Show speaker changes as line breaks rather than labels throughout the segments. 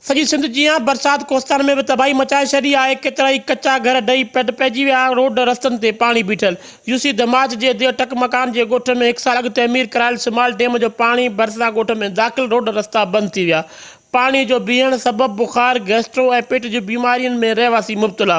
سڄي سنڌ جيان برسات ڪوهستان ۾ به تباهي مچائي ڇڏي آهي، ڪيترائي ڪچا گهر ڊهي پٽ پئجي ويا، روڊ رستن تي پاڻي بيٺل. يوسي دماچ جي ديهه ٽڪ مڪان جي ڳوٺ ۾ هڪ سال اڳ تعمير ڪرايل سمال ڊيم جو پاڻي ڀرسان ڳوٺ ۾ داخل روڊ رستا بند ٿي ويا، پاڻي جو بيهڻ سبب بخار، گيسٽرو ۽ پيٽ جي بيمارين ۾ رهواسي مبتلا.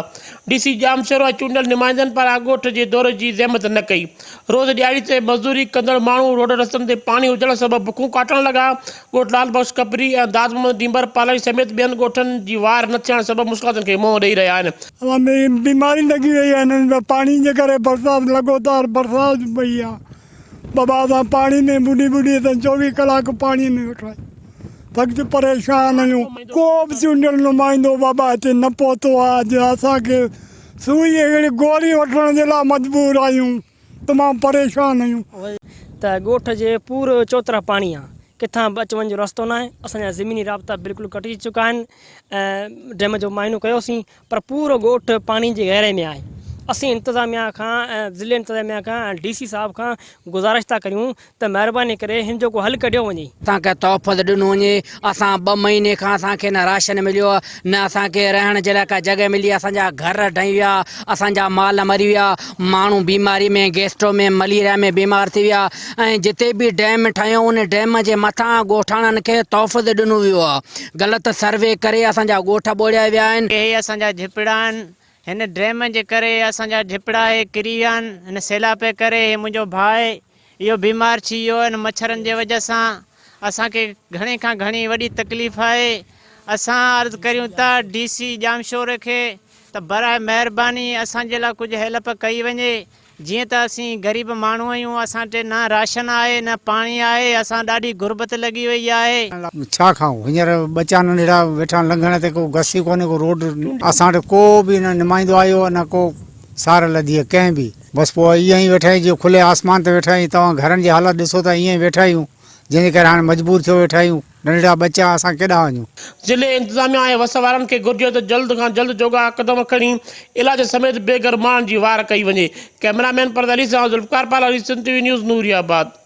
ڊي سي ڄامشورو ۽ چونڊيل نمائندن پاران ڳوٺ جي دوري جي زحمت نه ڪئي. روز ڏهاڙي تي مزدوري ڪندڙ ماڻهو روڊ رستن تي پاڻي هجڻ سبب بکون ڪاٽڻ لڳا. ڳوٺ لال بخش ڪپري ۽ داد محمد ڊينڀر پالڻي سميت ٻين ڳوٺن جي واهر نه ٿيڻ سبب مشڪلاتن کي منهن ڏئي رهيا آهن.
هوا ۾ بيماري لڳي وئي آهي هنن کي پاڻي جي ڪري برسات لڳوتار برسات پئي آهي بابا اسان پاڻي ۾ ٻڏي ٻڏي اسان 24 ڪلاڪ پاڻي ۾ ويٺا آهيون سخت پريشان آهيون ڪو به چونڊيل نمائندو بابا هتي نه پهتو آهي اڄ اسان کي سوئي هڪڙي گوري وٺڻ جي لاء مجبور آهيون تمام پريشان آهيون.
ته ڳوٺ جي پورو چوطرف پاڻي آ ڪٿان به اچ وڃ جو رستو ناهي اسان جا زميني رابطا بلڪل ڪٽجي چڪا آهن ۽ ڊيم جو معائنو ڪيوسين پر پورو ڳوٺ پاڻي جي گهيري ۾ آهي اسين انتظاميا کان ۽ ضلعي انتظاميا کان ۽ ڊي سي صاحب کان گذارش ٿا ڪريون ته مهرباني ڪري هن جو ڪو حل ڪڍيو وڃي.
اسان کي تحفظ ڏنو وڃي اسان ٻه مهيني کان اسان کي نه راشن مليو نه اسان کي رهڻ جي لاء ڪا جڳهه ملي اسان جا گهر ڊهي ويا اسان جا مال مري ويا ماڻهو بيماري ۾ گيسٽرو ۾ مليريا ۾ بيمار ٿي ويا ۽ جتي به ڊيم ٺهيو ان ڊيم جي مٿان ڳوٺاڻن کي تحفظ ڏنو ويو آهي غلط سروي ڪري اسان جا ڳوٺ ٻوڙيا ويا آهن.
اهي اسان جا جهپڙا آهن هن ڊيم جي ڪري اسان جا جهپڙا اهي ڪري ويا آهن هن سيلاب جي ڪري هي منهنجو ڀاء اهو بيمار ٿي ويو هن مڇرن جي وجه سان اسان کي گهڻي کان گهڻي وڏي تڪليف آهي اسان عرض ڪريون ٿا ڊي سي ڄامشوري کي ته براء مهرباني اسان جي لاء ڪجهه هيلپ ڪئي وڃي جيئن ته اسين غريب ماڻهو آهيون اسان ٽي نه راشن آهي نه پاڻي آهي اسان ڏاڍي غربت لڳي وئي آهي.
ڇا کائون هينئر ٻچا ننڍڙا ويٺا آهن لنگهڻ تي ڪو گس ئي ڪونهي ڪو روڊ اسان وٽ ڪو به نه نمائندو آيو نه ڪو سار لڌي آهي ڪنهن به بس پوء ائين ئي ويٺا آهيون جيئن کلي آسمان تي ويٺا آهيون توهان گهرن جي حالت ڏسو ته ائين ئي ويٺا آهيون جنهن جي ڪري هاڻي مجبور ٿيو ويٺا آهيون ننڍڙا ٻچا اسان ڪيڏانهن وڃون.
ضلعي انتظاميا ۽ وس وارن کي گهرجي ته جلد کان جلد جوڳا قدم کڻي علاج سميت بي گهر ماڻهن جي واهر ڪئي وڃي. ڪئميرا مين پرز علي سان Zulfiqar Palari Sindh T V news Nooriabad.